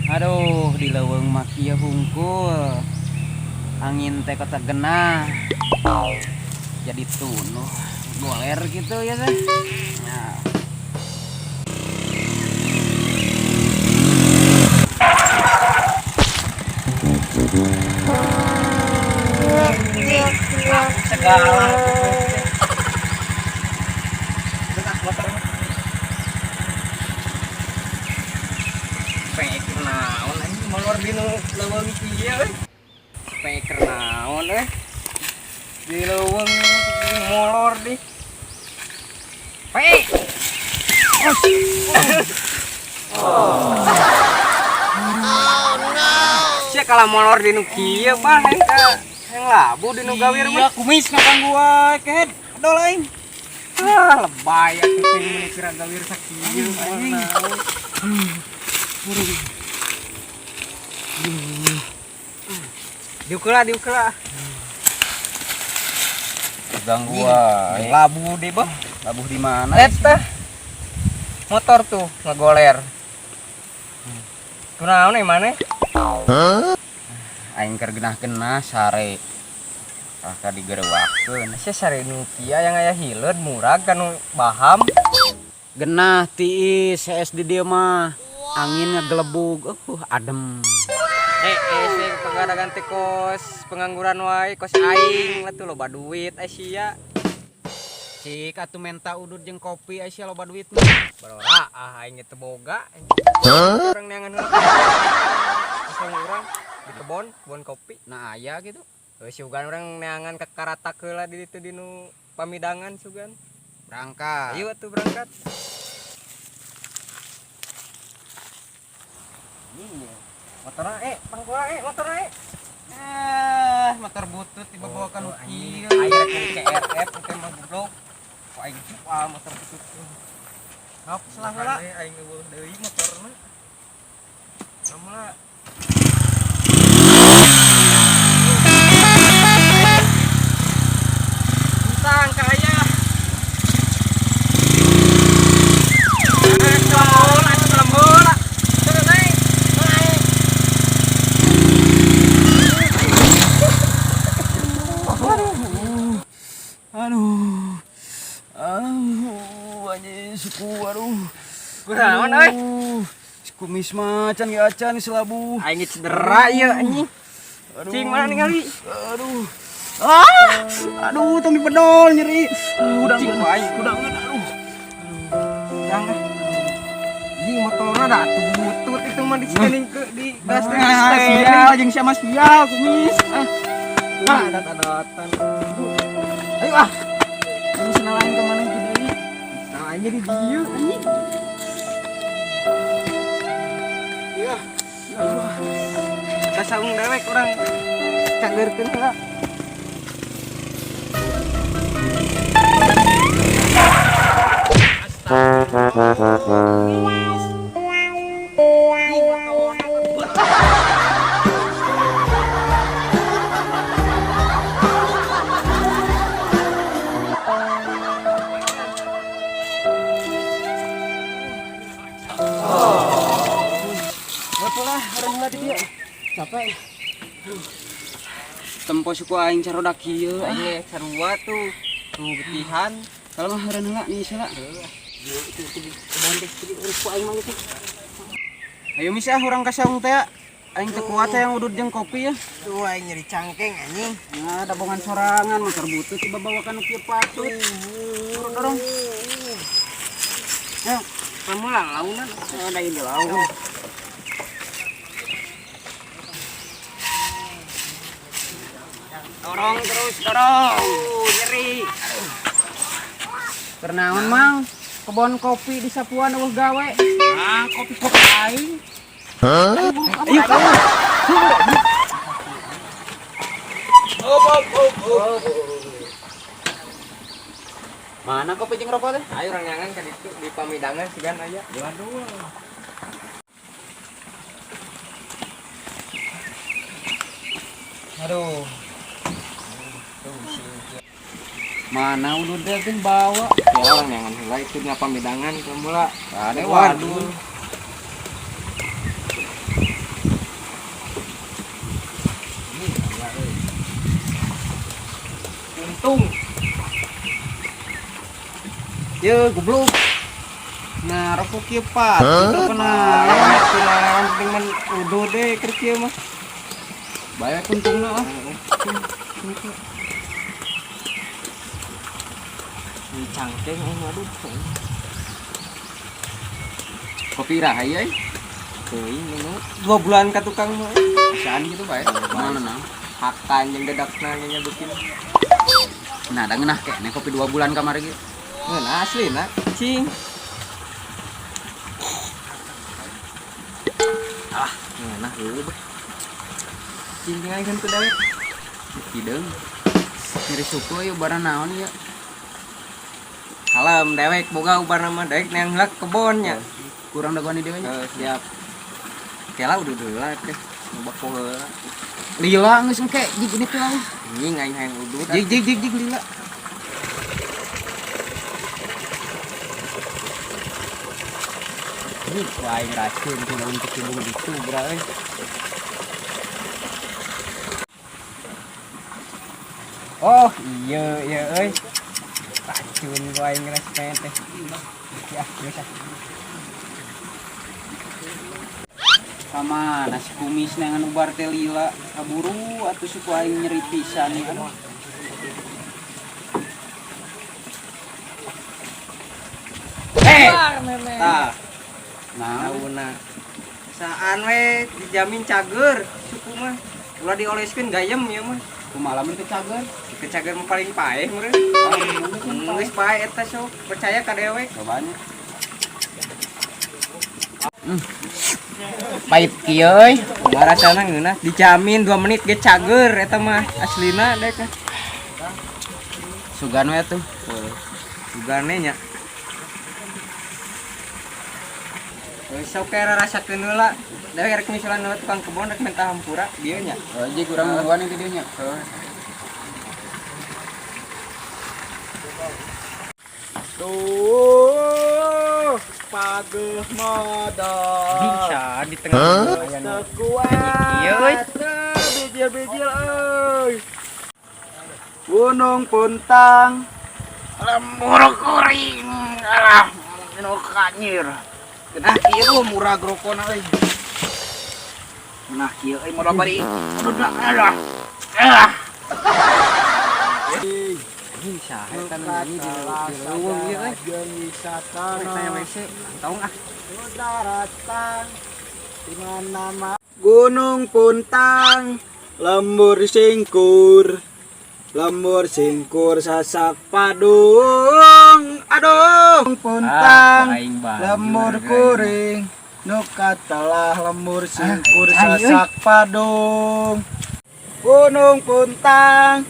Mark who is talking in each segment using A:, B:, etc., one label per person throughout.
A: Aduh, di leuweung mah kieu hungkul. Angin teh kota genah. Jadi tunuh goler gitu ya teh. Nah. Segala.
B: Peker naon anjing molor di nu leuweung kieu euy. Peker naon euy. Di leuweung molor di. Pe. Oh no. Sia kalah molor di nu kieu bah hayang ka hayang labu di nu gawir mah.
A: Iya, kumis ngaganggu wae, kehed. Adol aing.
B: Ah, lebay atuh teh meuni kira gawir sakieu
A: Anjing.
B: naon. Diuk heula, diuk heula.
A: Ganggu wae.
B: Labu deh, bah.
A: Labuh di mana?
B: Eta motor tuh ngegoler. Kunaon euy maneh?
A: Aing keur genah-genah sare. Ah ka digerewakeun.
B: Sia sare nu kieu yang aya hileud murag kanu baham.
A: Genah tiis CS di dieu mah. Angin ngegelebug, adem.
B: Sih pagadagan teh kos pengangguran wae kos aing lah tuh loba duit ai sia.
A: Cik atuh menta udud jeung kopi ai sia loba duit mah.
B: Barora ah aing teu boga. Urang neangan heula. Kosong urang di kebon, kebon kopi.
A: Nah aya gitu.
B: Heuh sugan urang neangan ka karatak heula di ditu di nu pamidangan sugan.
A: Berangkat.
B: Ayo atuh berangkat. Iya. Motorna pangkula motorna
A: Motor butut dibawa ka nu kieu.
B: Aing rek meuli CRF teh mah goblok. Ku aing jual motor butut. Ngap salah heula. Aing eueuh deui motorna. Kamula. Utang ka aya. Bola, bola. Naik, naik.
A: Aduh. Aduh, anjing suku aduh.
B: Kunaon euy?
A: Kumis macan ge acan selabu.
B: Aing cedera ieu anjing. Cing mana ningali?
A: Aduh. Ah! Aduh, tong dipedol nyeri. Udah
B: Cing wae.
A: Udah aduh.
B: Jangan. Ini motorna da atuh butut itu mah di steering ke di gas teh.
A: Ah, sial jeung sia mah sial kumis. Ah.
B: Ah, adat-adatan. Ayo ah.
A: Ini senalain ke mana itu deui?
B: Nah, aing di dieu anjing.
A: Iya.
B: Ka saung dewek urang cageurkeun heula.
A: Betul lah, orang heula di dieu. Capek. Tempo suku aing carodak kieu.
B: Aing sarua tuh. Tuh getihan.
A: Kalau mah heureun heula nih heula. Itu itu kebon teh urus ku aing mah gitu. Ayo mis ah urang ka saung teh. Aing teu kuat yang udud jeung kopi ya.
B: Tuh aing nyeri cangkeng anjing.
A: Nah, dabongan sorangan motor butut tiba bawa ka nu kieu patut. Dorong dorong. Ayo,
B: Kamu lah launan.
A: Ada ini laun. Dorong terus, dorong.
B: Nyeri.
A: Kernaon mang? Kebon kopi di Sapuan eueuh gawe. Ah, kopi-kopi aing.
B: Hah? Ayo kamu.
A: Op, op, op, op. Mana kopi jeung rokok teh?
B: Ayo urang nyangan ka ditu di pamidangan sugan aya.
A: Waduh.
B: Aduh.
A: Mana udah deh teh bawa.
B: Ya orang nyangan heula itu nya pamidangan kamu lah.
A: Ada waduh.
B: Untung.
A: Ye, goblok. Nah, rokok kieu pat. Itu kena.
B: Kunaon penting man udah deh keur kieu mah.
A: Bae untungna ah.
B: Ini cangkeng aing aduh.
A: Kopi rahay euy.
B: Teuing nu 2 bulan ka tukang mah.
A: Asaan gitu bae. Mana nah?
B: Hakan jeung dedakna nya bikin.
A: Nah, da ngeunah keneh kopi 2 bulan kamari ge.
B: Ngeunah aslina, cing. Ah, ngeunah heueuh. Cing aing kan teu dawet.
A: Hideung. Nyeri suku ieu barang naon ieu?
B: Kalem dewek boga ubarna mah dewek neang heula kebon nya.
A: Kurang dagoan di dewe nya.
B: Eh, siap. Kela udah heula teh. Ngobak heula.
A: Lila geus engke jig ini tuh.
B: Anjing aing hayang udud.
A: Jig jig jig jig lila.
B: Anjing wah aing racun cuma untuk hidung gitu bra euy. Oh, iya iya euy. Racun gua aing ngeres teh. Ya, biasa.
A: Sama nasi kumis neangan ubar teh lila kaburu atuh suku aing nyeri pisan nih aduh.
B: Eh, tah,
A: Nah,
B: nauna. Saan we dijamin cager suku mah. Ulah dioleskeun gayem ya mah.
A: Kumaha lamun teu cager?
B: Ke cager mah paling paeh meureun. Geus paeh eta sok, percaya ka dewek.
A: Cobanya. Hmm. Pahit kieu euy.
B: Kumaha rasana ngeunah dijamin 2 menit ge cager eta mah aslina dek.
A: Sugan we atuh.
B: Sugane nya. Geus sok kira rasakeun heula. Dewek rek misalan heula tukang kebon rek minta hampura dieu nya.
A: Oh, jig urang nungguan di dieu nya.
C: Tuh, pageuh modal.
B: Bisa di tengah aya nu
C: Teu
B: Ieu euy.
C: kuat, bijil-bijil euy. Gunung Puntang. Lembur kuring. Alah, nu kanyir. Nah, kieu murah grokona euy. Nah, kieu euy modal bari. Aduh, alah. Ah.
B: Anjing saha eta nu nyanyi di leuweung ieu euy.
C: Jeung wisata
B: Rek tanya WC, tong ah.
C: Daratan di mana Gunung Puntang, lembur singkur, lembur singkur sasak padung, aduh. Puntang,
B: aing banjur,
C: lembur
B: aing.
C: kuring, nu katelah lembur singkur
B: aing, euy.
C: sasak padung. Gunung Puntang,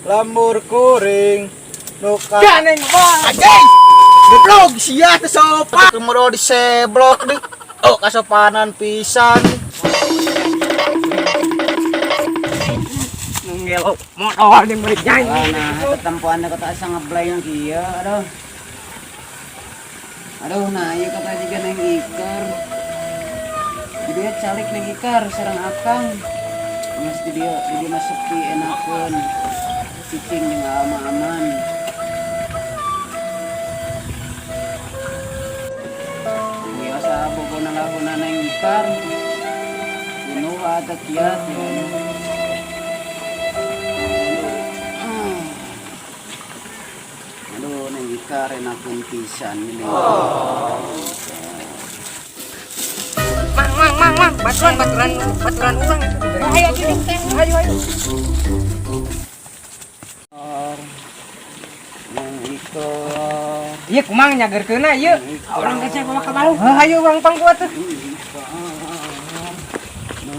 C: lembur kuring, nu katelah. Anjing! Goblok sia teh sopan. Kumoro diseblok di. Oh, kasopanan pisan.
B: Nu ngelo modal jeung beurit nyanyi.
A: Nah, eta tempoan kata asa ngebleng kieu aduh. Aduh, nah ieu kata jiga Neng Ikar. Di dieu calik Neng Ikar sareng Akang. Geus di dieu mah sepi enakeun. Cicing jeung aman-aman. Ieu asa bogona lahuna Neng Ikar. Bunuh ada kiat ya. Aduh, Neng Ikar enakeun pisan ini.
B: Mang mang mang mang, baturan baturan baturan urang itu. Ayo gini teh, ayo ayo.
A: Neng Ikar.
B: Ieu kumang nyagerkeunna ieu. Urang geus bawa ka balung. Heuh ayo urang pangkuat tuh.
A: Neng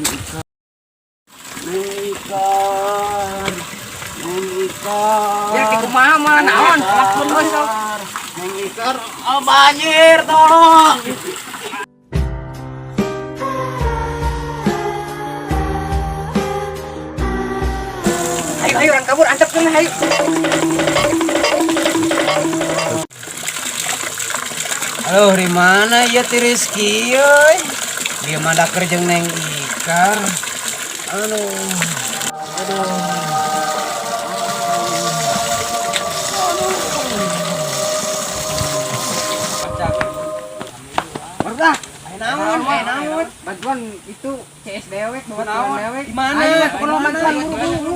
A: Ikar. Neng Ikar. Neng Ikar.
B: Ya ki kumaha mah naon? Lakon we sok.
A: Neng Ikar, oh, banjir, tolong.
B: Ayo ayo urang kabur antepkeun ayo.
A: Aduh, di mana ya ti Rizky euy? Dia mah daker jeung Neng Ikar. Aduh. Aduh. Naon, naon.
B: Bantuan itu CS dewek,
A: Naon?
B: bantuan dewek.
A: Di mana?
B: Ayo,
A: Di
B: kalau
A: mana?
B: bantuan buru-buru.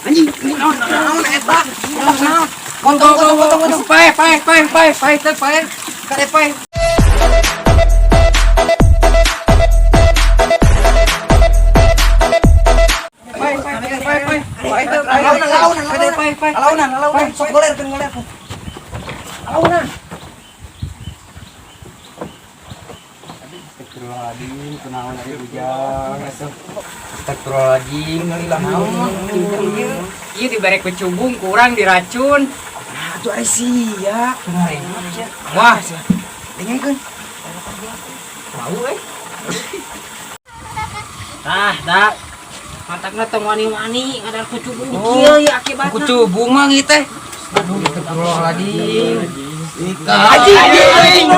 A: Anjing, naon naon eta? Naon naon? Potong potong potong potong.
B: Pae, pae, pae, pae, pae, teh, pae. Kade pae. Pae, pae, pae, pae. Pae, teh, pae.
A: Alaunan, alaunan,
B: Kade pae, pae.
A: Alaunan, alaunan. Sok golerkeun golerkeun. Alaunan.
B: Astagfirullahaladzim, kunaon ari ujang atuh. Astagfirullahaladzim, lila naon. Ieu dibere kecubung kurang diracun.
A: Atuh ari sia.
B: Wah,
A: Dengekeun.
B: bau eh. Tah, dah. Mantakna tong wani-wani ngadar kucubung kieu ya akibatna. Kucubung mah ieu teh. Aduh, astagfirullahaladzim.
A: Anjing, anjing.